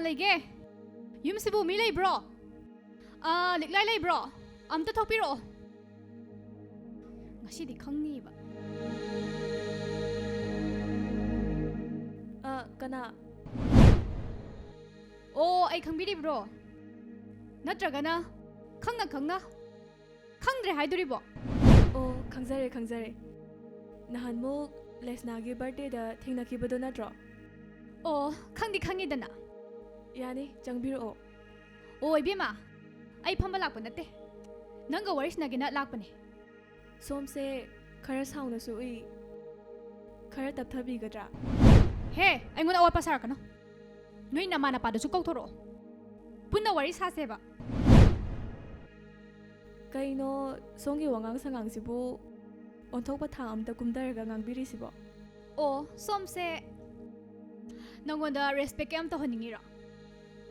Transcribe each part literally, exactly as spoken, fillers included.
ꯂꯩꯒꯦ? ꯌꯨꯝꯁꯤꯕꯨ ꯃꯤ ꯂꯩꯕ꯭ꯔꯣ? ꯑꯥ, ꯂꯤꯛꯂꯥꯏ ꯂꯩꯕ꯭ꯔꯣ? ꯑꯝꯇ ꯊꯣꯛꯄꯤꯔꯛꯑꯣ꯫ ꯉꯁꯤꯗꯤ ꯈꯪꯅꯤꯕ꯫ ꯑ, ꯀꯅꯥ? ꯑꯣ, ꯑꯩ ꯈꯪꯕꯤꯔꯤꯕ꯭ꯔꯣ? ꯅꯠꯇ꯭ꯔꯒꯅ ꯈꯪꯅ ꯈꯪꯅ ꯈꯪꯗ꯭ꯔꯦ ꯍꯥꯏꯗꯣꯔꯤꯕꯣ? ꯑꯣ, ꯈꯪꯖꯔꯦ, ꯈꯪꯖꯔꯦ꯫ ꯅꯍꯥꯟꯃꯨꯛ ꯂꯦꯁꯅꯥꯒꯤ ꯕꯥꯔꯗꯦꯗ ꯊꯦꯡꯅꯈꯤꯕꯗꯣ ꯅꯠꯇ꯭ꯔꯣ? ꯑꯣ, ꯈꯪꯗꯤ ꯈꯪꯉꯤꯗꯅ꯫ ꯌꯥꯅꯤ, ꯆꯪꯕꯤꯔꯛꯑꯣ꯫ ꯑꯣ, ꯏꯕꯦꯝꯃ, ꯑꯩ ꯐꯝꯕ ꯂꯥꯛꯄ ꯅꯠꯇꯦ꯫ ꯅꯪꯒ ꯋꯥꯔꯤ ꯁꯥꯟꯅꯒꯦꯅ ꯂꯥꯛꯄꯅꯦ꯫ ꯁꯣꯝꯁꯦ ꯈꯔ ꯁꯥꯎꯅꯁꯨ ꯎꯏ꯫ ꯈꯔ ꯇꯞꯊꯕꯤꯒꯗ꯭ꯔꯥ? ꯍꯦ, ꯑꯩꯉꯣꯟꯗ ꯑꯋꯥꯠꯄ ꯁꯥꯔꯛꯀꯅꯨ꯫ ꯅꯣꯏ ꯅꯃꯥ ꯅꯄꯥꯗꯨꯁꯨ ꯀꯧꯊꯣꯔꯛꯑꯣ꯫ ꯄꯨꯟꯅ ꯋꯥꯔꯤ ꯁꯥꯁꯦꯕ꯫ ꯀꯩꯅꯣ, ꯁꯣꯝꯒꯤ ꯋꯥꯉꯥꯡ ꯁꯉꯥꯡꯁꯤꯕꯨ ꯑꯣꯟꯊꯣꯛꯄ ꯊꯥꯛ ꯑꯝꯇ ꯀꯨꯝꯊꯔꯒ ꯉꯥꯡꯕꯤꯔꯤꯁꯤꯕꯣ? ꯑꯣ, ꯁꯣꯝꯁꯦ ꯅꯪꯉꯣꯟꯗ ꯔꯦꯁꯄꯦꯛ ꯀꯌꯥꯝ ꯇꯧꯍꯟꯅꯤꯡꯉꯤꯔꯣ?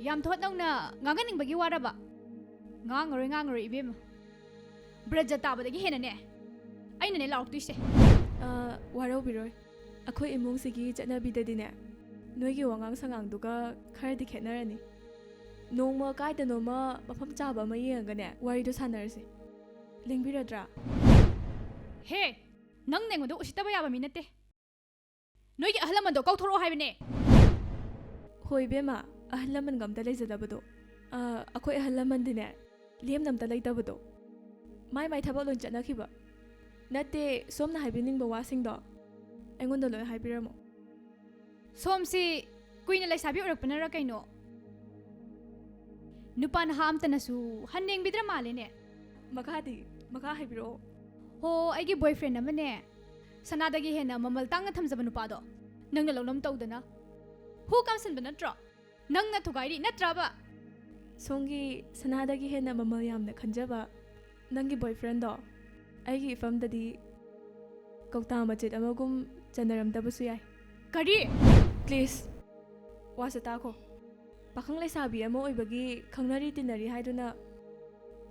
ꯌꯥꯝ ꯊꯣꯠ ꯅꯧꯅ ꯉꯥꯡꯍꯟꯅꯤꯡꯕꯒꯤ ꯋꯥꯔꯕ? ꯉꯥꯡꯉꯔꯣꯏ, ꯉꯥꯡꯉꯔꯣꯏ, ꯏꯕꯦꯝꯃ꯫ ꯕ꯭ꯔꯖ ꯇꯥꯕꯗꯒꯤ ꯍꯦꯟꯅꯅꯦ, ꯑꯩꯅꯅꯦ ꯂꯥꯎꯔꯛꯇꯣꯏꯁꯦ꯫ ꯑ, ꯋꯥꯔꯧꯕꯤꯔꯣꯏ꯫ ꯑꯩꯈꯣꯏ ꯏꯃꯨꯡꯁꯤꯒꯤ ꯆꯠꯅꯕꯤꯗꯗꯤꯅꯦ, ꯅꯣꯏꯒꯤ ꯋꯥꯉꯥꯡ ꯁꯉꯥꯡꯗꯨꯒ ꯈꯔꯗꯤ ꯈꯦꯠꯅꯔꯅꯤ꯫ ꯅꯣꯡꯃ ꯀꯥꯏꯗꯅꯣꯃ ꯃꯐꯝ ꯆꯥꯕ ꯑꯃ ꯌꯦꯡꯉꯒꯅꯦ, ꯋꯥꯔꯤꯗꯣ ꯁꯥꯟꯅꯔꯁꯤ꯫ ꯂꯦꯡꯕꯤꯔꯗ꯭ꯔꯥ? ꯍꯦ! ꯅꯪꯅ ꯑꯩꯉꯣꯟꯗ ꯎꯁꯤꯠꯇꯕ ꯌꯥꯕ ꯃꯤ ꯅꯠꯇꯦ꯫ ꯅꯣꯏꯒꯤ ꯑꯍꯜ ꯂꯃꯟꯗꯣ ꯀꯧꯊꯣꯔꯛꯑꯣ ꯍꯥꯏꯕꯅꯦ꯫ ꯍꯣꯏ ꯏꯕꯦꯝꯃ, ꯑꯍꯜ ꯂꯃꯟꯒ ꯑꯝꯇ ꯂꯩꯖꯗꯕꯗꯣ꯫ ꯑ, ꯑꯩꯈꯣꯏ ꯑꯍꯜ ꯂꯃꯟꯗꯤꯅꯦ, ꯂꯦꯝꯅ ꯑꯝꯇ ꯂꯩꯇꯕꯗꯣ꯫ ꯃꯥꯏ ꯃꯥꯏ ꯊꯕꯛ ꯂꯣꯏ ꯆꯠꯅꯈꯤꯕ꯫ ꯅꯠꯇꯦ, ꯁꯣꯝꯅ ꯍꯥꯏꯕꯤꯅꯤꯡꯕ ꯋꯥꯁꯤꯡꯗꯣ ꯑꯩꯉꯣꯟꯗ ꯂꯣꯏ ꯍꯥꯏꯕꯤꯔꯝꯃꯣ꯫ ꯁꯣꯝꯁꯤ ꯀꯨꯏꯅ ꯂꯩꯁꯥꯕꯤ ꯑꯣꯏꯔꯛꯄꯅꯔ ꯀꯩꯅꯣ, ꯅꯨꯄꯥ ꯅꯍꯥ ꯑꯝꯇꯅꯁꯨ ꯍꯟ ꯌꯦꯡꯕꯤꯗ꯭ꯔ ꯃꯥꯜꯂꯦꯅꯦ꯫ ꯃꯈꯥꯗꯤ? ꯃꯈꯥ ꯍꯥꯏꯕꯤꯔꯛꯑꯣ꯫ ꯍꯣ, ꯑꯩꯒꯤ boyfriend ꯑꯃꯅꯦ, ꯁꯅꯥꯗꯒꯤ ꯍꯦꯟꯅ ꯃꯃꯜ ꯇꯥꯡꯅ ꯊꯝꯖꯕ ꯅꯨꯄꯥꯗꯣ ꯅꯪꯅ ꯂꯧꯅꯝ ꯇꯧꯗꯅ ꯍꯨ ꯀꯥꯝꯁꯤꯟꯕ ꯅꯠꯇ꯭ꯔꯣ? ꯅꯪꯅ ꯊꯨꯒꯥꯏꯔꯤ ꯅꯠꯇ꯭ꯔꯕ? ꯁꯣꯝꯒꯤ ꯁꯅꯥꯗꯒꯤ ꯍꯦꯟꯅ ꯃꯃꯜ ꯌꯥꯝꯅ ꯈꯟꯖꯕ ꯅꯪꯒꯤ boyfriendꯗꯣ ꯑꯩꯒꯤ ꯏꯐꯝꯗꯗꯤ ꯀꯧꯇꯥ ꯃꯆꯦꯠ ꯑꯃꯒꯨꯝ ꯆꯟꯅꯔꯝꯗꯕꯁꯨ ꯌꯥꯏ꯫ ꯀꯔꯤ? Please, ꯋꯥꯁꯦ ꯇꯥꯈꯣ꯫ ꯄꯥꯈꯪ ꯂꯩꯁꯥꯕꯤ ꯑꯃ ꯑꯣꯏꯕꯒꯤ ꯈꯪꯅꯔꯤ ꯇꯤꯟꯅꯔꯤ ꯍꯥꯏꯗꯨꯅ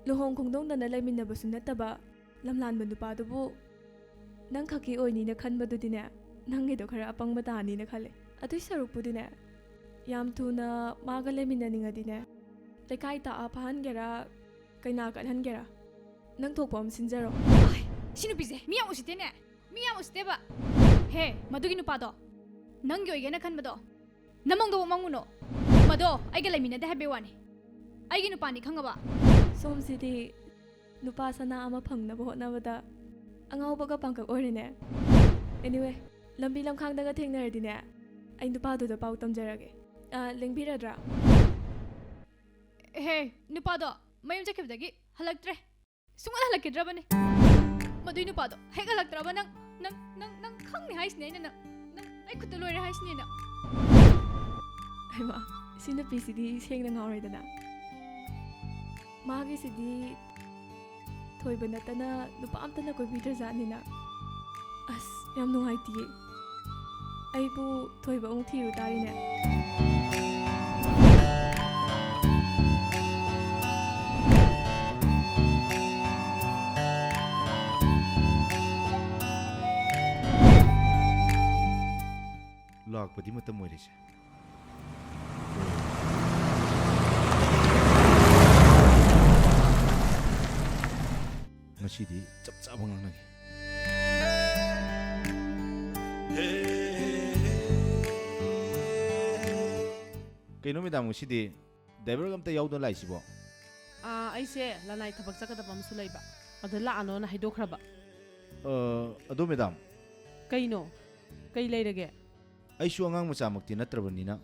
ꯂꯨꯍꯣꯡ ꯈꯣꯡꯗꯣꯡꯗꯅ ꯂꯩꯃꯤꯟꯅꯕꯁꯨ ꯅꯠꯇꯕ ꯂꯝꯂꯥꯟꯕ ꯅꯨꯄꯥꯗꯨꯕꯨ ꯅꯪ ꯈꯛꯀꯤ ꯑꯣꯏꯅꯤꯅ ꯈꯟꯕꯗꯨꯗꯤꯅꯦ, ꯅꯪꯒꯤꯗꯣ ꯈꯔ ꯑꯄꯪꯕ ꯇꯥꯅꯤꯅ ꯈꯜꯂꯦ꯫ ꯑꯗꯨꯏ ꯁꯔꯨꯛꯄꯨꯗꯤꯅꯦ, ꯌꯥꯝ ꯊꯨꯅ ꯃꯥꯒ ꯂꯩꯃꯤꯟꯅꯅꯤꯡꯉꯗꯤꯅꯦ, ꯂꯩꯀꯥꯏ ꯇꯥꯛꯑ ꯐꯥꯍꯟꯒꯦꯔꯥ, ꯀꯩꯅꯥ ꯀꯠꯍꯟꯒꯦꯔꯥ, ꯅꯪ ꯊꯣꯛꯄ ꯑꯃ ꯁꯤꯟꯖꯔꯣ꯫ ꯁꯤ ꯅꯨꯄꯤꯁꯦ ꯃꯤ ꯌꯥꯝ ꯎꯁꯤꯠꯇꯦꯅꯦ꯫ ꯃꯤ ꯌꯥꯝ ꯎꯁꯤꯠꯇꯦꯕ꯫ ꯍꯦ, ꯃꯗꯨꯒꯤ ꯅꯨꯄꯥꯗꯣ ꯅꯪꯒꯤ ꯑꯣꯏꯒꯦꯅ ꯈꯟꯕꯗꯣ ꯅꯃꯪꯗ ꯃꯪꯉꯨꯅꯣ꯫ ꯃꯗꯣ ꯑꯩꯒ ꯂꯩꯃꯤꯟꯅꯗꯦ ꯍꯥꯏꯕꯩ ꯋꯥꯅꯤ꯫ ꯑꯩꯒꯤ ꯅꯨꯄꯥꯅꯤ, ꯈꯪꯉꯕ? ꯁꯣꯝꯁꯤꯗꯤ ꯅꯨꯄꯥ ꯁꯅꯥ ꯑꯃ ꯐꯪꯅꯕ ꯍꯣꯠꯅꯕꯗ ꯑꯉꯥꯎꯕꯒ ꯄꯥꯡꯀꯛ ꯑꯣꯏꯔꯦꯅꯦ꯫ Anyway, ꯂꯝꯕꯤ ꯂꯝꯈꯥꯡꯗꯒ ꯊꯦꯡꯅꯔꯗꯤꯅꯦ, ꯑꯩ ꯅꯨꯄꯥꯗꯨꯗ ꯄꯥꯎ ꯇꯝꯖꯔꯒꯦ꯫ ꯑ, ꯂꯦꯡꯕꯤꯔꯗ꯭ꯔꯥ? ꯍꯦ, ꯅꯨꯄꯥꯗꯣ ꯃꯌꯨꯝ ꯆꯠꯈꯤꯕꯗꯒꯤ ꯍꯜꯂꯛꯇ꯭ꯔꯦ꯫ ꯁꯨꯡꯍꯜ ꯍꯜꯂꯛꯈꯤꯗ꯭ꯔꯕꯅꯦ꯫ ꯃꯗꯨꯏ ꯅꯨꯄꯥꯗꯣ ꯍꯦꯛ ꯍꯜꯂꯛꯇ꯭ꯔꯕ ꯅꯪ, ꯅꯪ, ꯅꯪ, ꯅꯪ ꯈꯪꯅꯤ ꯍꯥꯏꯁꯤꯅꯦ ꯑꯩꯅ, ꯅꯪ, ꯅꯪ ꯑꯩ ꯈꯨꯠꯇ ꯂꯣꯏꯔꯦ ꯍꯥꯏꯁꯤꯅꯦ ꯅꯪ꯫ ꯍꯩꯃꯥ, ꯁꯤ ꯅꯨꯄꯤꯁꯤꯗꯤ ꯁꯦꯡꯅ ꯉꯥꯎꯔꯦꯗꯅ꯫ ꯃꯥꯒꯤꯁꯤꯗꯤ ꯊꯣꯏꯕ ꯅꯠꯇꯅ ꯅꯨꯄꯥ ꯑꯝꯇꯅ ꯀꯣꯏꯕꯤꯗ꯭ꯔꯖꯥꯠꯅꯤꯅ꯫ ꯑꯁ, ꯌꯥꯝ ꯅꯨꯡꯉꯥꯏꯇꯤꯌꯦ꯫ ꯑꯩꯕꯨ ꯊꯣꯏꯕ ꯑꯃꯨꯛ ꯊꯤꯔꯨ ꯇꯥꯔꯤꯅꯦ꯫ ꯂꯥꯛꯄꯗꯤ ꯃꯇꯝ ꯑꯣꯏꯔꯦꯁꯦ꯫ ꯉꯁꯤꯗꯤ ꯆꯞ ꯆꯥꯕ ꯉꯥꯡꯅꯒꯦ꯫ ꯀꯩꯅꯣ ꯃꯦꯗꯥꯝ, ꯉꯁꯤꯗꯤ ꯗ꯭ꯔꯥꯏꯚꯔꯒ ꯑꯝꯇ ꯌꯥꯎꯗꯅ ꯂꯥꯛꯏꯁꯤꯕꯣ? ꯑꯥ, ꯑꯩꯁꯦ ꯂꯅꯥꯏ ꯊꯕꯛ ꯆꯠꯀꯗꯕ ꯑꯃꯁꯨ ꯂꯩꯕ, ꯑꯗ ꯂꯥꯛꯑꯅꯣꯅ ꯍꯥꯏꯗꯣꯛꯈ꯭ꯔꯕ꯫ ꯑ, ꯑꯗꯣ ꯃꯦꯗꯥꯝ, ꯀꯩꯅꯣ? ꯀꯩ ꯂꯩꯔꯒꯦ? ꯑꯩꯁꯨ ꯑꯉꯥꯡ ꯃꯆꯥꯃꯛꯇꯤ ꯅꯠꯇ꯭ꯔꯕꯅꯤꯅ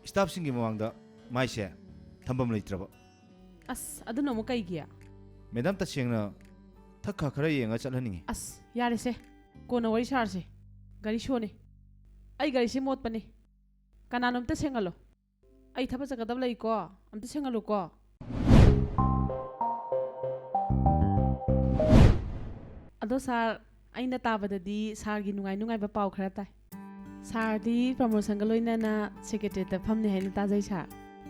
ꯁ꯭ꯇꯥꯐꯁꯤꯡꯒꯤ ꯃꯃꯥꯡꯗ ꯃꯥꯏꯁꯦ ꯊꯝꯐꯝ ꯂꯩꯇ꯭ꯔꯕ꯫ ꯑꯁ, ꯑꯗꯨꯅ ꯑꯃꯨꯛ ꯀꯩꯒꯤ? ꯃꯦꯗꯥꯝ, ꯇꯁꯦꯡꯅ ꯊꯛ ꯈꯥ ꯈꯔ ꯌꯦꯡꯉ ꯆꯠꯍꯟꯅꯤꯡꯉꯤ꯫ ꯑꯁ, ꯌꯥꯔꯦꯁꯦ, ꯀꯣꯟꯅ ꯋꯥꯔꯤ ꯁꯥꯔꯁꯦ꯫ ꯒꯥꯔꯤ ꯁꯣꯅꯦ꯫ ꯑꯩ ꯒꯥꯔꯤꯁꯦ ꯃꯣꯠꯄꯅꯦ꯫ ꯀꯅꯥꯅꯣ ꯑꯝꯇ ꯁꯦꯡꯍꯜꯂꯣ꯫ ꯑꯩ ꯊꯕꯛ ꯆꯠꯀꯗꯕ ꯂꯩꯀꯣ, ꯑꯝꯇ ꯁꯦꯡꯍꯜꯂꯨꯀꯣ꯫ ꯑꯗꯣ ꯁꯥꯔ, ꯑꯩꯅ ꯇꯥꯕꯗꯗꯤ ꯁꯥꯔꯒꯤ ꯅꯨꯡꯉꯥꯏ ꯅꯨꯡꯉꯥꯏꯕ ꯄꯥꯎ ꯈꯔ ꯇꯥꯏ꯫ ꯁꯥꯔꯗꯤ ꯄ꯭ꯔꯃꯣꯁꯟꯒ ꯂꯣꯏꯅꯅ ꯁꯦꯀ꯭ꯔꯦꯇꯔꯤꯌꯦꯠꯇ ꯐꯝꯅꯤ ꯍꯥꯏꯅ ꯇꯥꯖꯩ ꯁꯥꯔ꯫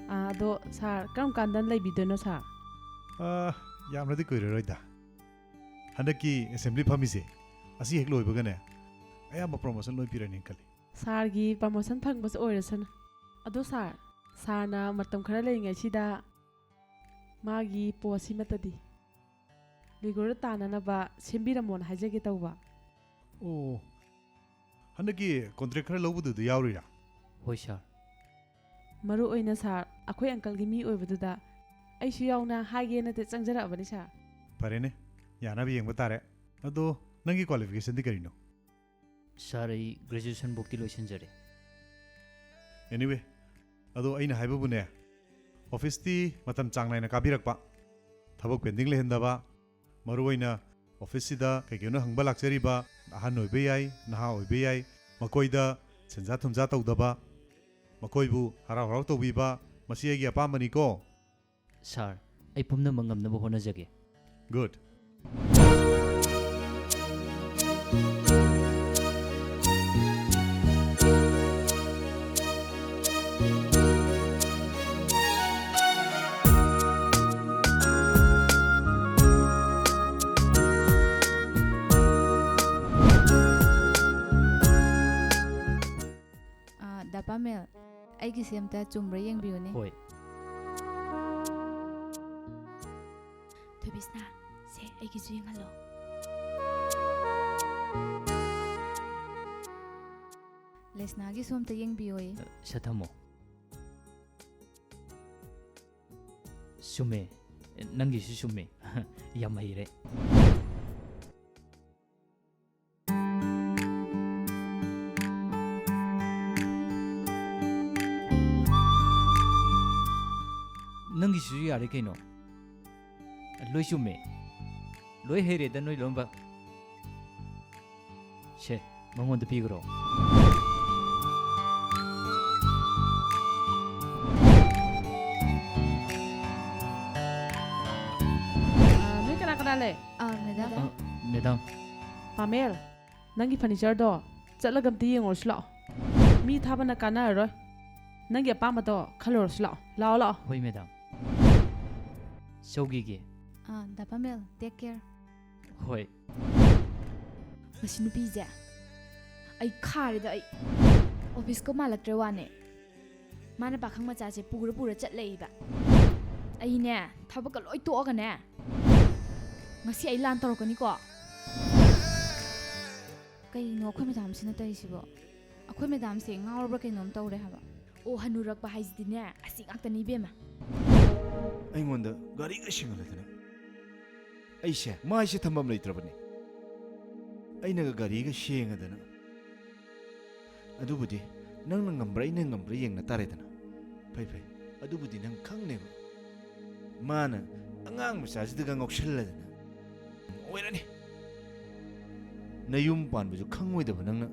ꯑꯥ, ꯑꯗꯣ ꯁꯥꯔ, ꯀꯔꯝ ꯀꯥꯟꯗ ꯂꯩꯕꯤꯗꯣꯏꯅꯣ ꯁꯥꯔ? ꯑꯥ, ꯌꯥꯝꯅꯗꯤ ꯀꯨꯏꯔꯔꯣꯏꯗ꯫ ꯍꯟꯗꯛꯀꯤ ꯑꯦꯁꯦꯝꯕ꯭ꯂꯤ ꯐꯝꯃꯤꯁꯦ, ꯑꯁꯤ ꯍꯦꯛ ꯂꯣꯏꯕꯒꯅꯦ, ꯑꯌꯥꯝꯕ ꯄ꯭ꯔꯃꯣꯁꯟ ꯂꯣꯏ ꯄꯤꯔꯅꯤ ꯈꯜꯂꯤ꯫ ꯁꯥꯔꯒꯤ ꯄ꯭ꯔꯃꯣꯁꯟ ꯐꯪꯕꯁꯨ ꯑꯣꯏꯔꯁꯅꯨ꯫ ꯑꯗꯣ ꯁꯥꯔ, ꯁꯥꯔꯅ ꯃꯇꯝ ꯈꯔ ꯂꯩꯔꯤꯉꯩꯁꯤꯗ ꯃꯥꯒꯤ ꯄꯣꯁꯁꯤꯃꯇꯗꯤ ꯔꯤꯒꯨꯂꯔ ꯇꯥꯅꯅꯕ ꯁꯦꯝꯕꯤꯔꯝꯃꯣꯅ ꯍꯥꯏꯖꯒꯦ ꯇꯧꯕ꯫ ꯑꯣ, ꯍꯟꯗꯛꯀꯤ ꯀꯣꯟꯇ꯭ꯔꯦꯛ ꯈꯔ ꯂꯧꯕꯗꯨꯗ ꯌꯥꯎꯔꯤꯔꯥ? ꯍꯣꯏ ꯁꯥꯔ꯫ ꯃꯔꯨ ꯑꯣꯏꯅ ꯁꯥꯔ, ꯑꯩꯈꯣꯏ ꯑꯪꯀꯜꯒꯤ ꯃꯤ ꯑꯣꯏꯕꯗꯨꯗ ꯑꯩꯁꯨ ꯌꯥꯎꯅ ꯍꯥꯏꯒꯦꯅ ꯆꯪꯖꯔꯛꯑꯕꯅꯤ ꯁꯥꯔ꯫ ꯐꯔꯦꯅꯦ, ꯌꯥꯅꯕ ꯌꯦꯡꯕ ꯇꯥꯔꯦ꯫ ꯑꯗꯣ ꯅꯪꯒꯤ ꯀ꯭ꯋꯥꯂꯤꯐꯤꯀꯦꯁꯟꯗꯤ ꯀꯔꯤꯅꯣ? ꯁꯥꯔ, ꯑꯩ ꯒ꯭ꯔꯦꯖꯨꯑꯦꯁꯟ ꯐꯥꯎꯗꯤ ꯂꯣꯏꯁꯤꯟꯖꯔꯦ꯫ Anyway, ꯑꯗꯣ ꯑꯩꯅ ꯍꯥꯏꯕꯕꯨꯅꯦ, ꯑꯣꯐꯤꯁꯇꯤ ꯃꯇꯝ ꯆꯥꯡ ꯅꯥꯏꯅ ꯀꯥꯕꯤꯔꯛꯄ, ꯊꯕꯛ ꯄꯦꯟꯗꯤꯡ ꯂꯩꯍꯟꯗꯕ, ꯃꯔꯨꯑꯣꯏꯅ ꯑꯣꯐꯤꯁꯁꯤꯗ ꯀꯩ ꯀꯩꯅꯣ ꯍꯪꯕ ꯂꯥꯛꯆꯔꯤꯕ ꯑꯍꯟ ꯑꯣꯏꯕ ꯌꯥꯏ, ꯅꯍꯥ ꯑꯣꯏꯕ ꯌꯥꯏ, ꯃꯈꯣꯏꯗ ꯁꯦꯟꯖꯥ ꯊꯨꯝꯖꯥ ꯇꯧꯗꯕ, ꯃꯈꯣꯏꯕꯨ ꯍꯔꯥꯎ ꯍꯔꯥꯎ ꯇꯧꯕꯤꯕ, ꯃꯁꯤ ꯑꯩꯒꯤ ꯑꯄꯥꯝꯕꯅꯤꯀꯣ꯫ ꯁꯥꯔ, ꯑꯩ ꯄꯨꯝꯅꯃꯛ ꯉꯝꯅꯕ ꯍꯣꯠꯅꯖꯒꯦ꯫ Good. ꯑꯥ, ꯗꯥ ꯄꯥꯃꯦꯜ, ꯑꯩꯒꯤꯁꯦ ꯑꯝꯇ ꯆꯨꯝꯕ꯭ꯔꯥ ꯌꯦꯡꯕꯤꯌꯨꯅꯦ꯫ ꯍꯣꯏ꯫ ꯊꯣꯏꯕꯤꯁꯅꯥ, ꯁꯦ, ꯑꯩꯒꯤꯁꯨ ꯌꯦꯡꯍꯜꯂꯣ꯫ ꯂꯦꯁꯅꯥꯒꯤꯁꯨ ꯑꯝꯇ ꯌꯦꯡꯕꯤꯌꯣꯌꯦ꯫ ꯁꯦ, ꯊꯝꯃꯣ꯫ ꯆꯨꯝꯃꯦ, ꯅꯪꯒꯤꯁꯨ ꯆꯨꯝꯃꯦ꯫ ꯌꯥꯝ ꯍꯩꯔꯦ꯫ ꯅꯪꯒꯤꯁꯤꯁꯨ ꯌꯥꯔꯦ ꯀꯩꯅꯣ꯫ ꯂꯣꯏ ꯆꯨꯝꯃꯦ꯫ ꯂꯣꯏ ꯍꯩꯔꯦꯗ ꯅꯣꯏ ꯂꯣꯏꯅꯃꯛ꯫ ꯁꯦ, ꯃꯉꯣꯟꯗ ꯄꯤꯈ꯭ꯔꯣ꯫ ꯑꯥ, ꯅꯣꯏ ꯀꯅꯥ ꯀꯅꯥ ꯂꯩ? ꯑꯥ, ꯃꯦꯗꯥꯝ꯫ ꯑ, ꯃꯦꯗꯥꯝ꯫ ꯄꯥꯃꯦꯜ, ꯅꯪꯒꯤ ꯐꯔꯅꯤꯆꯔꯗꯣ ꯆꯠꯂꯒ ꯑꯝꯇ ꯌꯦꯡꯉꯨꯔꯁꯤ ꯂꯥꯛꯑꯣ꯫ ꯃꯤ ꯊꯥꯕꯅ ꯀꯥꯟꯅꯔꯔꯣꯏ꯫ ꯅꯪꯒꯤ ꯑꯄꯥꯝꯕꯗꯣ ꯈꯜꯂꯨꯔꯁꯤ ꯂꯥꯛꯑꯣ꯫ ꯂꯥꯛꯑꯣ, ꯂꯥꯛꯑꯣ꯫ ꯍꯣꯏ, ꯃꯦꯗꯥꯝ꯫ ꯁꯧꯒꯤꯒꯦ꯫ ꯑꯥ, ꯗꯥ ꯄꯥꯃꯦꯜ, take care꯫ ꯍꯣꯏ꯫ ꯃꯁꯤ ꯅꯨꯄꯤꯁꯦ ꯑꯩ ꯈꯥꯔꯦꯗ ꯑꯩ꯫ ꯑꯣꯐꯤꯁꯀ ꯃꯥꯜꯂꯛꯇ꯭ꯔꯦ ꯋꯥꯅꯦ꯫ ꯃꯥꯅ ꯄꯥꯈꯪ ꯃꯆꯥꯁꯦ ꯄꯨꯔ ꯄꯨꯔ ꯆꯠꯂꯛꯏꯕ꯫ ꯑꯩꯅꯦ, ꯊꯕꯛꯀ ꯂꯣꯏ ꯇꯣꯛꯑꯒꯅꯦ, ꯉꯁꯤ ꯑꯩ ꯂꯥꯟ ꯇꯧꯔꯛꯀꯅꯤꯀꯣ꯫ ꯀꯩꯅꯣ ꯑꯩꯈꯣꯏ ꯃꯦꯗꯥꯝꯁꯤꯅ ꯇꯧꯔꯤꯁꯤꯕꯣ? ꯑꯩꯈꯣꯏ ꯃꯦꯗꯥꯝꯁꯦ ꯉꯥꯎꯔꯕ꯭ꯔꯥ ꯀꯩꯅꯣꯝ ꯇꯧꯔꯦ ꯍꯥꯏꯕ꯫ ꯑꯣ, ꯍꯅꯨꯔꯛꯄ ꯍꯥꯏꯁꯤꯗꯤꯅꯦ, ꯑꯁꯤ ꯉꯥꯛꯇꯅꯤ ꯏꯕꯦꯝꯃ꯫ ꯑꯩꯉꯣꯟꯗ ꯒꯥꯔꯤꯒ ꯁꯦꯡꯍꯜꯂꯗꯅ꯫ ꯑꯩꯁꯦ ꯃꯥꯏꯁꯦ ꯊꯝꯐꯝ ꯂꯩꯇ꯭ꯔꯕꯅꯤ꯫ ꯑꯩꯅꯒ ꯒꯥꯔꯤꯒ ꯁꯦꯡꯉꯗꯅ꯫ ꯑꯗꯨꯕꯨꯗꯤ ꯅꯪꯅ ꯉꯝꯕ꯭ꯔꯥ ꯑꯩꯅ ꯉꯝꯕ꯭ꯔꯥ ꯌꯦꯡꯅ ꯇꯥꯔꯦꯗꯅ꯫ ꯐꯩ ꯐꯩ, ꯑꯗꯨꯕꯨꯗꯤ ꯅꯪ ꯈꯪꯅꯦꯕ꯫ ꯃꯥꯅ ꯑꯉꯥꯡ ꯃꯆꯥꯁꯤꯗꯒ ꯉꯥꯎꯁꯜꯂꯗꯅ꯫ ꯑꯣꯏꯔꯅꯤ꯫ ꯅꯌꯨꯝ ꯄꯥꯟꯕꯁꯨ ꯈꯪꯉꯣꯏꯗꯕ ꯅꯪꯅ꯫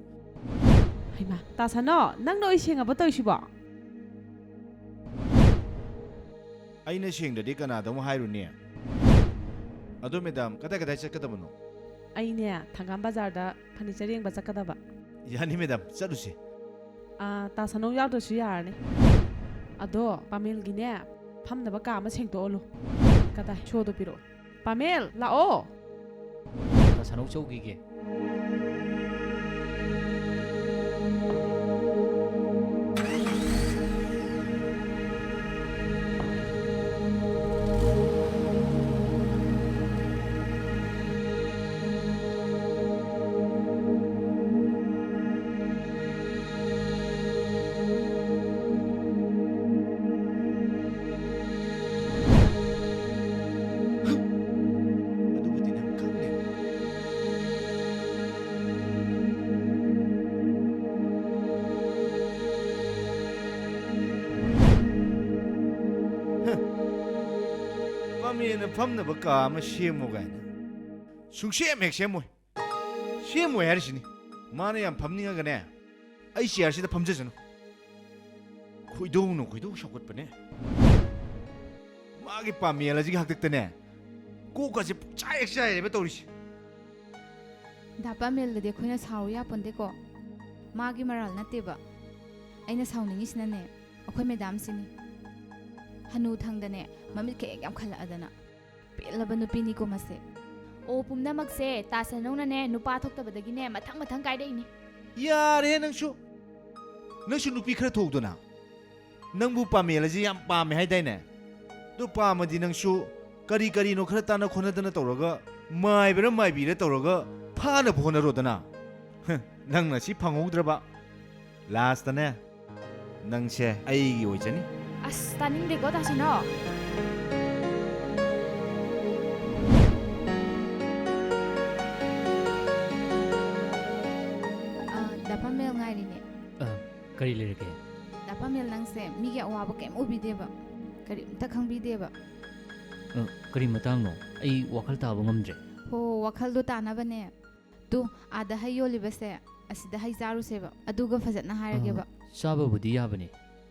ꯍꯩꯃꯥ, ꯇꯥꯁꯅꯣ, ꯅꯪꯅ ꯑꯣꯏ ꯁꯦꯡꯉꯕ ꯇꯧꯔꯤꯁꯤꯕꯣ? ꯑꯩꯅ ꯁꯦꯡꯗ꯭ꯔꯗꯤ ꯀꯅꯥꯗ ꯑꯃꯨꯛ ꯍꯥꯏꯔꯨꯅꯤ? ꯑꯗꯣ ꯃꯦꯗꯥꯝ, ꯀꯗꯥꯏ ꯀꯗꯥꯏ ꯆꯠꯀꯗꯕꯅꯣ? ꯑꯩꯅꯦ, ꯊꯪꯒꯥꯝ ꯕꯖꯥꯔꯗ ꯐꯔꯅꯤꯆꯔ ꯌꯦꯡꯕ ꯆꯠꯀꯗꯕ꯫ ꯌꯥꯅꯤ ꯃꯦꯗꯥꯝ, ꯆꯠꯂꯨꯁꯦ꯫ ꯑꯥ, ꯇꯥꯁꯅꯧ ꯌꯥꯎꯗ꯭ꯔꯁꯨ ꯌꯥꯔꯅꯤ꯫ ꯑꯗꯣ ꯄꯥꯃꯦꯜꯒꯤꯅꯦ, ꯐꯝꯅꯕ ꯀꯥ ꯑꯃ ꯁꯦꯡꯗꯣꯛꯍꯜꯂꯨ꯫ ꯀꯗꯥꯏ? ꯁꯣꯗꯣ ꯄꯤꯔꯛꯑꯣ꯫ ꯄꯥꯃꯦꯜ, ꯂꯥꯛꯑꯣ꯫ ꯇꯥꯁꯅꯧ ꯆꯧꯈꯤꯒꯦ꯫ ꯑꯗꯨꯕꯨꯗꯤ ꯅꯪ ꯈꯪꯅꯦ꯫ ꯍ, ꯄꯥꯃꯦꯅ ꯐꯝꯅꯕ ꯀꯥ ꯑꯃ ꯁꯦꯝꯃꯣ ꯀꯥꯏꯅ꯫ ꯁꯨꯡꯁꯦꯝ ꯍꯦꯛ ꯁꯦꯝꯃꯣꯏ꯫ ꯁꯦꯝꯃꯣꯏ ꯍꯥꯏꯔꯤꯁꯤꯅꯤ꯫ ꯃꯥꯅ ꯌꯥꯝ ꯐꯝꯅꯤꯡꯉꯒꯅꯦ, ꯑꯩ ꯆꯤꯌꯔꯁꯤꯗ ꯐꯝꯖꯁꯅꯨ꯫ ꯈꯣꯏꯗꯧꯅ ꯈꯣꯏꯗꯧ ꯁꯥꯎꯒꯠꯄꯅꯦ꯫ ꯃꯥꯒꯤ ꯄꯥꯃꯦꯜ ꯑꯁꯤꯒꯤ ꯍꯥꯛꯇꯛꯇꯅꯦ, ꯀꯣꯛꯀꯁꯦ ꯄꯨꯡꯆꯥꯏ ꯍꯦꯛ ꯆꯥꯏꯔꯦꯕ ꯇꯧꯔꯤꯁꯦ꯫ ꯗꯥ ꯄꯥꯃꯦꯜꯗꯗꯤ ꯑꯩꯈꯣꯏꯅ ꯁꯥꯎꯔꯨ ꯌꯥꯄꯣꯟꯇꯦꯀꯣ꯫ ꯃꯥꯒꯤ ꯃꯔꯥꯜ ꯅꯠꯇꯦꯕ꯫ ꯑꯩꯅ ꯁꯥꯎꯅꯤꯡꯉꯤꯁꯤꯅꯅꯦ, ꯑꯩꯈꯣꯏ ꯃꯦꯗꯥꯝꯁꯤꯅꯤ꯫ ꯍꯅꯨ ꯊꯪꯗꯅꯦ, ꯃꯃꯤꯠ ꯈꯛ ꯍꯦꯛ ꯌꯥꯝꯈꯠꯂꯛꯑꯗꯅ꯫ ꯄꯦꯜꯂꯕ ꯅꯨꯄꯤꯅꯤꯀꯣ ꯃꯁꯦ꯫ ꯑꯣ, ꯄꯨꯝꯅꯃꯛꯁꯦ ꯇꯥꯁꯅꯧꯅꯅꯦ ꯅꯨꯄꯥ ꯊꯣꯛꯇꯕꯗꯒꯤꯅꯦ ꯃꯊꯪ ꯃꯊꯪ ꯀꯥꯏꯔꯛꯏꯅꯤ꯫ ꯌꯥꯔꯦ ꯅꯪꯁꯨ꯫ ꯅꯪꯁꯨ ꯅꯨꯄꯤ ꯈꯔ ꯊꯣꯛꯎꯗꯅ꯫ ꯅꯪꯕꯨ ꯄꯥꯃꯦꯜ ꯑꯁꯤ ꯌꯥꯝ ꯄꯥꯝꯃꯦ ꯍꯥꯏꯗꯥꯏꯅꯦ? ꯑꯗꯨ ꯄꯥꯝꯃꯗꯤ ꯅꯪꯁꯨ ꯀꯔꯤ ꯀꯔꯤꯅꯣ ꯈꯔ ꯇꯥꯅ ꯈꯣꯠꯅꯗꯅ ꯇꯧꯔꯒ, ꯃꯥꯏꯕꯔ ꯃꯥꯏꯕꯤꯔ ꯇꯧꯔꯒ ꯐꯥꯅꯕ ꯍꯣꯠꯅꯔꯣꯗꯅ꯫ ꯍ, ꯅꯪꯅ ꯁꯤ ꯐꯪꯍꯧꯗ꯭ꯔꯕ꯫ ꯂꯥꯁꯇꯅꯦ, ꯅꯪꯁꯦ ꯑꯩꯒꯤ ꯑꯣꯏꯖꯅꯤ꯫ ꯑꯁ, ꯇꯥꯅꯤꯡꯗꯦꯀꯣ, ꯇꯥꯁꯤꯅꯣ꯫ ꯑ, ꯗꯥ ꯄꯥꯃꯦꯜ ꯉꯥꯏꯔꯤꯅꯦ꯫ ꯑ, ꯀꯔꯤ ꯂꯩꯔꯒꯦ? ꯗꯥ ꯄꯥꯃꯦꯜ, ꯅꯪꯁꯦ ꯃꯤꯒꯤ ꯑꯋꯥꯕ ꯀꯩꯝ ꯎꯕꯤꯗꯦꯕ, ꯀꯔꯤꯝꯇ ꯈꯪꯕꯤꯗꯦꯕ꯫ ꯑ, ꯀꯔꯤ ꯃꯇꯥꯡꯅꯣ? ꯑꯩ ꯋꯥꯈꯜ ꯇꯥꯕ ꯉꯝꯗ꯭ꯔꯦ꯫ ꯍꯣ, ꯋꯥꯈꯜꯗꯣ ꯇꯥꯅꯕꯅꯦ꯫ ꯇꯨ, ꯑꯥꯗ ꯍꯩ ꯌꯣꯜꯂꯤꯕꯁꯦ, ꯑꯁꯤꯗ ꯍꯩ ꯆꯥꯔꯨꯁꯦꯕ, ꯑꯗꯨꯒ ꯐꯖꯅ ꯍꯥꯏꯔꯒꯦꯕ꯫ ꯑ, ꯆꯥꯕꯕꯨꯗꯤ ꯌꯥꯕꯅꯦ,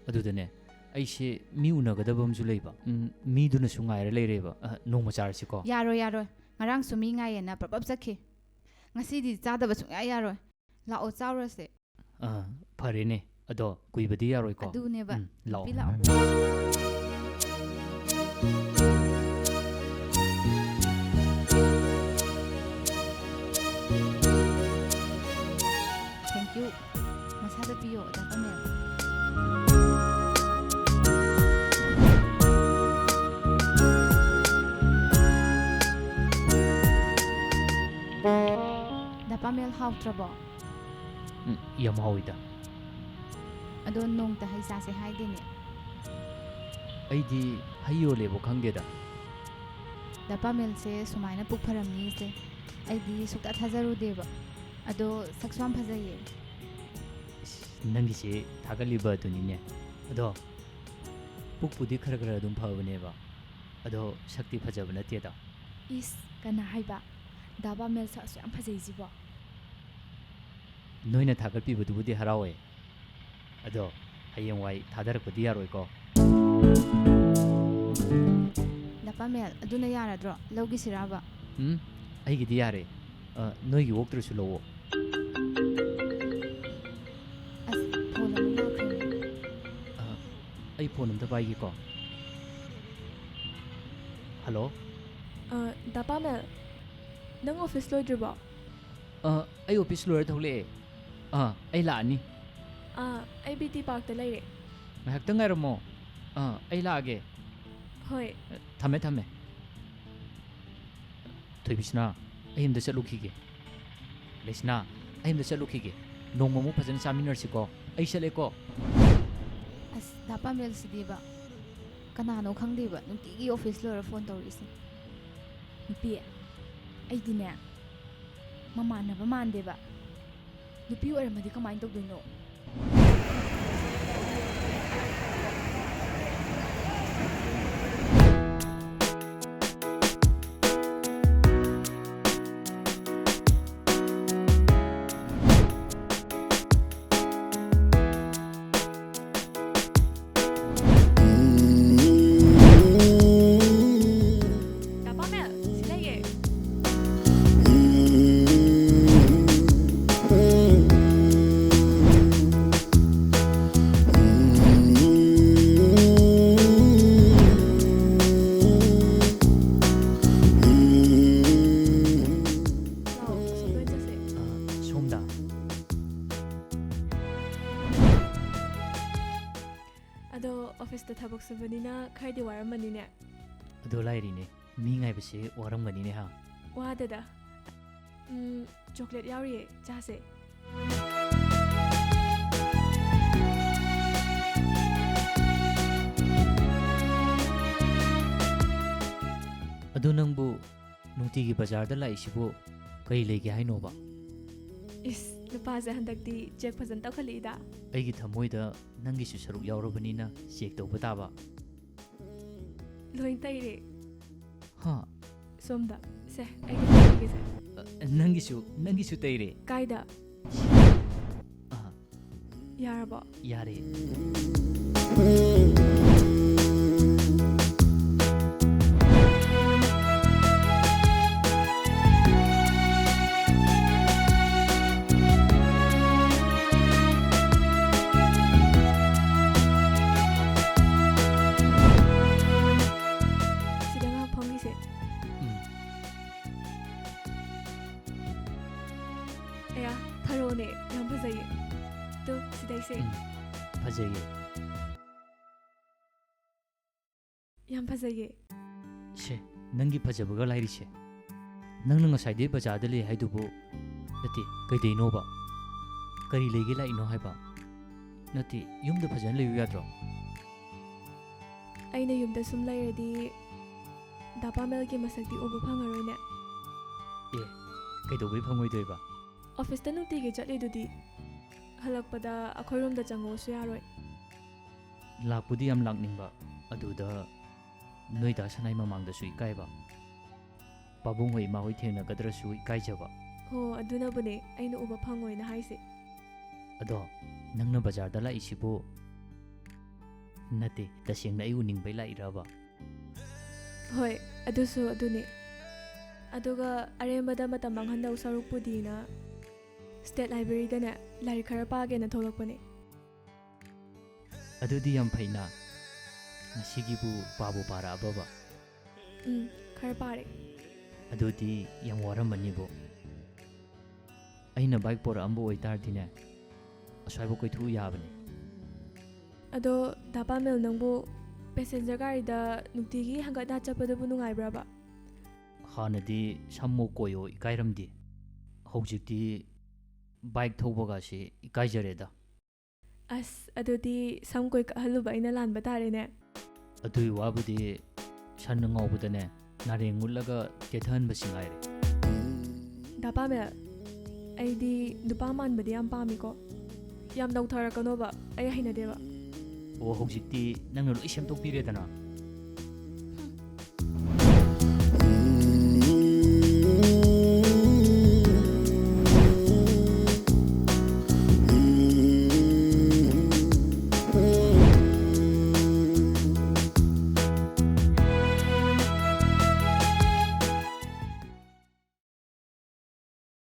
ꯑꯗꯨꯗꯅꯦ, ꯑꯩꯁꯦ ꯃꯤ ꯎꯅꯒꯗꯕ ꯑꯃꯁꯨ ꯂꯩꯕ꯫ ꯎꯝ, ꯃꯤꯗꯨꯅꯁꯨ ꯉꯥꯏꯔ ꯂꯩꯔꯦꯕ꯫ ꯑ, ꯅꯣꯡꯃ ꯆꯥꯔꯁꯤꯀꯣ? ꯌꯥꯔꯣꯏ, ꯌꯥꯔꯣꯏ꯫ ꯉꯔꯥꯡꯁꯨ ꯃꯤ ꯉꯥꯏꯌꯦꯅ ꯄ꯭ꯔꯞ ꯄ꯭ꯔꯞ ꯆꯠꯈꯤ꯫ ꯉꯁꯤꯗꯤ ꯆꯥꯗꯕ ꯁꯨꯡꯌꯥ ꯌꯥꯔꯣꯏ꯫ ꯂꯥꯛꯑꯣ, ꯆꯥꯔꯨꯔꯁꯦ꯫ ꯑꯥ, ꯐꯔꯦꯅꯦ꯫ ꯑꯗꯣ ꯀꯨꯏꯕꯗꯤ ꯌꯥꯔꯣꯏꯀꯣ? ꯑꯗꯨꯅꯦꯕ꯫ ꯎꯝ, ꯂꯥꯛꯑꯣ꯫ ꯅꯨꯄꯤ ꯂꯥꯛꯑꯣ꯫ Thank you꯫ ꯃꯁꯥꯗ ꯄꯤꯌꯣ, ꯗꯥ ꯄꯥꯃꯦꯜ꯫ ꯗꯥ ꯄꯥꯃꯦꯜ, ꯍꯥꯎꯇ꯭ꯔꯕꯣ? ꯎꯝ, ꯌꯥꯝ ꯍꯥꯎꯋꯤꯗ꯫ ꯑꯗꯣ ꯅꯣꯡꯇ ꯍꯩ ꯆꯥꯁꯦ ꯍꯥꯏꯗꯦꯅꯦ꯫ ꯑꯩꯗꯤ ꯍꯩ ꯌꯣꯜꯂꯦꯕꯨ ꯈꯪꯗꯦꯗ꯫ ꯗꯥ ꯄꯥꯃꯦꯜꯁꯦ ꯁꯨꯃꯥꯏꯅ ꯄꯨꯛ ꯐꯔꯝꯅꯤꯁꯦ ꯑꯩꯗꯤ ꯁꯨꯛꯊꯥ ꯊꯥꯖꯔꯨꯗꯦꯕ꯫ ꯑꯗꯣ ꯁꯛꯁꯨ ꯌꯥꯝ ꯐꯖꯩꯌꯦ꯫ ꯏꯁ, ꯅꯪꯒꯤꯁꯦ ꯊꯥꯒꯠꯂꯤꯕ ꯑꯗꯨꯅꯤꯅꯦ꯫ ꯑꯗꯣ ꯄꯨꯛꯄꯨꯗꯤ ꯈꯔ ꯈꯔ ꯑꯗꯨꯝ ꯐꯕꯅꯦꯕ꯫ ꯑꯗꯣ ꯁꯛꯇꯤ ꯐꯖꯕ ꯅꯠꯇꯦꯗ꯫ ꯏꯁ, ꯀꯅꯥ ꯍꯥꯏꯕ? ꯗꯥ ꯄꯥꯃꯦꯜ ꯁꯛ ꯑꯁꯨꯛ ꯌꯥꯝ ꯐꯖꯩꯁꯤꯕꯣ? ꯅꯣꯏꯅ ꯊꯥꯒꯠꯄꯤꯕꯗꯨꯕꯨꯗꯤ ꯍꯔꯥꯎꯋꯦ꯫ ꯑꯗꯣ ꯍꯌꯦꯡꯋꯥꯏ ꯊꯥꯗꯔꯛꯄꯗꯤ ꯌꯥꯔꯣꯏꯀꯣ? ꯗꯥ ꯄꯥꯃꯦꯜ, ꯑꯗꯨꯅ ꯌꯥꯔꯗ꯭ꯔꯣ? ꯂꯧꯈꯤꯁꯤꯔꯕ? ꯎꯝ, ꯑꯩꯒꯤꯗꯤ ꯌꯥꯔꯦ꯫ ꯑ, ꯅꯣꯏꯒꯤ ꯑꯣꯛꯇ꯭ꯔꯁꯨ ꯂꯧꯑꯣ꯫ ꯑꯁ, ꯐꯣꯟ ꯑꯃꯨꯛ ꯂꯥꯛꯈ꯭ꯔꯦꯅꯦ꯫ ꯑ, ꯑꯩ ꯐꯣꯟ ꯑꯝꯇ ꯄꯥꯏꯒꯦꯀꯣ꯫ ꯍꯜꯂꯣ? ꯑ, ꯗꯥ ꯄꯥꯃꯦꯜ, ꯅꯪ ꯑꯣꯐꯤꯁ ꯂꯣꯏꯗ꯭ꯔꯤꯕꯣ? ꯑ, ꯑꯩ ꯑꯣꯐꯤꯁ ꯂꯣꯏꯔ ꯊꯣꯛꯂꯛꯑꯦ꯫ ꯑ, ꯑꯩ ꯂꯥꯛꯑꯅꯤ꯫ ꯑ, ꯑꯩ ꯕꯤ ꯇꯤ ꯄꯥꯔꯛꯇ ꯂꯩꯔꯦ꯫ ꯉꯥꯏꯍꯥꯛꯇꯪ ꯉꯥꯏꯔꯝꯃꯣ꯫ ꯑꯥ, ꯑꯩ ꯂꯥꯛꯑꯒꯦ꯫ ꯍꯣꯏ꯫ ꯊꯝꯃꯦ, ꯊꯝꯃꯦ꯫ ꯊꯣꯏꯕꯤꯁꯅꯥ, ꯑꯩ ꯑꯝꯇ ꯆꯠꯂꯨꯈꯤꯒꯦ꯫ ꯂꯩꯁꯅꯥ, ꯑꯩ ꯑꯝꯇ ꯆꯠꯂꯨꯈꯤꯒꯦ꯫ ꯅꯣꯡꯃꯃꯨꯛ ꯐꯖꯅ ꯆꯥꯃꯤꯟꯅꯔꯁꯤꯀꯣ꯫ ꯑꯩ ꯆꯠꯂꯦꯀꯣ꯫ ꯑꯁ, ꯗꯥ ꯄꯥꯃꯦꯜꯁꯤꯗꯤꯕ꯫ ꯀꯅꯥꯅꯣ ꯈꯪꯗꯦꯕ, ꯅꯨꯡꯇꯤꯒꯤ ꯑꯣꯐꯤꯁ ꯂꯣꯏꯔ ꯐꯣꯟ ꯇꯧꯔꯛꯏꯁꯦ꯫ ꯅꯨꯄꯤ, ꯑꯩꯗꯤꯅꯦ, ꯃꯃꯥꯟꯅꯕ ꯃꯥꯟꯗꯦꯕ꯫ ꯅꯨꯄꯤ ꯑꯣꯏꯔꯝꯃꯗꯤ ꯀꯃꯥꯏꯅ ꯇꯧꯗꯣꯏꯅꯣ? ꯗꯥ ꯄꯥꯃꯦꯜ, ꯁꯤ ꯂꯩꯌꯦ꯫ ꯂꯥꯛꯑꯣ, ꯑꯁꯣꯝꯗ ꯑꯣꯏꯅ ꯆꯠꯁꯦ꯫ ꯑ, ꯁꯣꯝꯗ꯫ ꯑꯗꯣ ꯑꯣꯐꯤꯁꯇ ꯊꯕꯛ ꯁꯨꯕꯅꯤꯅ ꯈꯔꯗꯤ ꯋꯥꯔꯝꯃꯅꯤꯅꯦ꯫ ꯑꯗꯣ ꯂꯥꯏꯔꯤꯅꯦ, ꯃꯤ ꯉꯥꯏꯕꯁꯦ ꯋꯥꯔꯝꯒꯅꯤꯅꯦ, ꯍꯥ? ꯋꯥꯗꯦꯗ꯫ ꯎꯝ, ꯆꯣꯀ꯭ꯂꯦꯠ ꯌꯥꯎꯔꯤꯌꯦ, ꯆꯥꯁꯦ꯫ ꯑꯗꯨ ꯅꯪꯕꯨ ꯅꯨꯡꯇꯤꯒꯤ ꯕꯖꯥꯔꯗ ꯂꯥꯛꯏꯁꯤꯕꯨ ꯀꯔꯤ ꯂꯩꯒꯦ ꯍꯥꯏꯅꯣꯕ? ꯏꯁ, ꯅꯨꯄꯥꯁꯦ ꯍꯟꯗꯛꯇꯤ ꯆꯦꯛ ꯐꯖꯅ ꯇꯧꯈꯠꯂꯛꯏꯗ꯫ ꯑꯩꯒꯤ ꯊꯃꯣꯏꯗ ꯅꯪꯒꯤꯁꯨ ꯁꯔꯨꯛ ꯌꯥꯎꯔꯕꯅꯤꯅ ꯆꯦꯛ ꯇꯧꯕ ꯇꯥꯕ꯫ ꯂꯣꯏ ꯇꯩꯔꯦ꯫ ꯍꯥ? ꯁꯣꯝꯗ꯫ ꯁꯦ, ꯑꯩꯒꯤ ꯇꯩꯔꯒꯦꯁꯦ꯫ ꯑ, ꯅꯪꯒꯤꯁꯨ, ꯅꯪꯒꯤꯁꯨ ꯇꯩꯔꯦ꯫ ꯀꯥꯏꯗ? ꯑ꯫ ꯌꯥꯔꯕꯣ? ꯌꯥꯔꯦ꯫ ꯁꯤꯗ ꯉꯥꯏꯍꯥꯛ ꯐꯝꯈꯤꯁꯦ꯫ ꯎꯝ꯫ ꯑꯌꯥ, ꯊꯔꯣꯅꯦ, ꯌꯥꯝ ꯐꯖꯩꯌꯦ꯫ ꯇꯨ, ꯁꯤꯗꯩꯁꯦ꯫ ꯎꯝ, ꯐꯖꯩꯌꯦ꯫ ꯌꯥꯝ ꯐꯖꯩꯌꯦ꯫ ꯁꯦ, ꯅꯪꯒꯤ ꯐꯖꯕꯒ ꯂꯥꯏꯔꯤꯁꯦ꯫ ꯅꯪꯅ ꯉꯁꯥꯏꯗꯩ ꯕꯖꯥꯔꯗ ꯂꯩ ꯍꯥꯏꯗꯨꯕꯨ? ꯅꯠꯇꯦ, ꯀꯩꯗꯩꯅꯣꯕ? ꯀꯔꯤ ꯂꯩꯒꯦ ꯂꯥꯛꯏꯅꯣ ꯍꯥꯏꯕ? ꯅꯠꯇꯦ, ꯌꯨꯝꯗ ꯐꯖꯅ ꯂꯩꯌꯨ ꯌꯥꯗ꯭ꯔꯣ? ꯑꯩꯅ ꯌꯨꯝꯗ ꯁꯨꯝ ꯂꯩꯔꯗꯤ ꯗꯥ ꯄꯥꯃꯦꯜꯒꯤ ꯃꯁꯛꯇꯤ ꯎꯕ ꯐꯪꯉꯔꯣꯏꯅꯦ꯫ ꯑꯦ, ꯀꯩꯗꯧꯕꯩ ꯐꯪꯉꯣꯏꯗꯣꯏꯕ? ꯑꯣꯐꯤꯁꯇ ꯅꯨꯡꯇꯤꯒꯤ ꯆꯠꯂꯤꯗꯨꯗꯤ꯫ ꯍꯜꯂꯛꯄꯗ ꯑꯩꯈꯣꯏꯔꯣꯝꯗ ꯆꯪꯉꯛꯑꯣꯁꯨ ꯌꯥꯔꯣꯏ꯫ ꯂꯥꯛꯄꯨꯗꯤ ꯌꯥꯝ ꯂꯥꯛꯅꯤꯡꯕ, ꯑꯗꯨꯗ ꯅꯣꯏ ꯗꯥ ꯁꯅꯥꯏ ꯃꯃꯥꯡꯗꯁꯨ ꯏꯀꯥꯏꯕ, ꯄꯥꯕꯨꯡ ꯍꯣꯏ ꯏꯃꯥ ꯍꯣꯏ ꯊꯦꯡꯅꯒꯗ꯭ꯔꯁꯨ ꯏꯀꯥꯏꯖꯕ꯫ ꯍꯣ, ꯑꯗꯨꯅꯕꯨꯅꯦ ꯑꯩꯅ ꯎꯕ ꯐꯪꯉꯣꯏꯅ ꯍꯥꯏꯁꯦ꯫ ꯑꯗꯣ ꯅꯪꯅ ꯕꯖꯥꯔꯗ ꯂꯥꯛꯏꯁꯤꯕꯨ? ꯅꯠꯇꯦ, ꯇꯁꯦꯡꯅ ꯑꯩ ꯎꯅꯤꯡꯕꯩ ꯂꯥꯛꯏꯔꯕ? ꯍꯣꯏ, ꯑꯗꯨꯁꯨ ꯑꯗꯨꯅꯦ꯫ ꯑꯗꯨꯒ ꯑꯔꯦꯝꯕꯗ ꯃꯇꯝ ꯃꯥꯡꯍꯟꯗꯧ ꯁꯔꯨꯛꯄꯨꯗꯤꯅ ꯁ꯭ꯇꯦꯠ ꯂꯥꯏꯕ꯭ꯔꯦꯔꯤꯗꯅꯦ ꯂꯥꯏꯔꯤꯛ ꯈꯔ ꯄꯥꯒꯦꯅ ꯊꯣꯛꯂꯛꯄꯅꯦ꯫ ꯑꯗꯨꯗꯤ ꯌꯥꯝ ꯐꯩꯅ꯫ ꯉꯁꯤꯒꯤꯕꯨ ꯄꯥꯕꯨ ꯄꯥꯔꯛꯑꯕꯕ? ꯎꯝ, ꯈꯔ ꯄꯥꯔꯦ꯫ ꯑꯗꯨꯗꯤ ꯌꯥꯝ ꯋꯥꯔꯝꯃꯅꯤꯕꯣ꯫ ꯑꯩꯅ ꯕꯥꯏꯛ ꯄꯣꯔꯛꯑꯝꯕ ꯑꯣꯏꯇꯥꯔꯗꯤꯅꯦ, ꯑꯁ꯭ꯋꯥꯏꯕꯨ ꯀꯣꯏꯊꯣꯛꯎ ꯌꯥꯕꯅꯤ꯫ ꯑꯗꯣ ꯗꯥ ꯄꯥꯃꯦꯜ, ꯅꯪꯕꯨ ꯄꯦꯁꯦꯟꯖꯔ ꯒꯥꯔꯤꯗ ꯅꯨꯡꯇꯤꯒꯤ ꯍꯪꯒꯠ ꯍꯟꯗꯥ ꯆꯠꯄꯗꯨꯕꯨ ꯅꯨꯡꯉꯥꯏꯕ꯭ꯔꯕ? ꯍꯥꯟꯅꯗꯤ ꯁꯝꯃꯣ ꯀꯣꯏꯌꯣ ꯏꯀꯥꯏꯔꯝꯗꯦ꯫ ꯍꯧꯖꯤꯛꯇꯤ ꯕꯥꯏꯛ ꯊꯧꯕꯒꯁꯤ ꯏꯀꯥꯏꯖꯔꯦꯗ꯫ ꯑꯁ, ꯑꯗꯨꯗꯤ ꯁꯝ ꯀꯣꯏ ꯀꯛꯍꯜꯂꯨꯕ ꯑꯩꯅ ꯂꯥꯟꯕ ꯇꯥꯔꯦꯅꯦ꯫ ꯑꯗꯨꯒꯤ ꯋꯥꯕꯨꯗꯤ ꯁꯟꯅ ꯉꯥꯎꯕꯗꯅꯦ ꯅꯥꯔꯦꯡ ꯃꯨꯠꯂꯒ ꯀꯦꯊꯍꯟꯕꯁꯤ ꯉꯥꯏꯔꯦ꯫ ꯗꯥ ꯄꯥꯃꯦꯜ, ꯑꯩꯗꯤ ꯅꯨꯄꯥ ꯃꯥꯟꯕꯗꯤ ꯌꯥꯝ ꯄꯥꯝꯃꯤꯀꯣ꯫ ꯌꯥꯝ ꯅꯧꯊꯔꯛꯀꯅꯣꯕ, ꯑꯩ ꯍꯩꯅꯗꯦꯕ꯫ ꯑꯣ, ꯍꯧꯖꯤꯛꯇꯤ ꯅꯪꯅ ꯂꯣꯏ ꯁꯦꯝꯗꯣꯛꯄꯤꯔꯦꯗꯅ꯫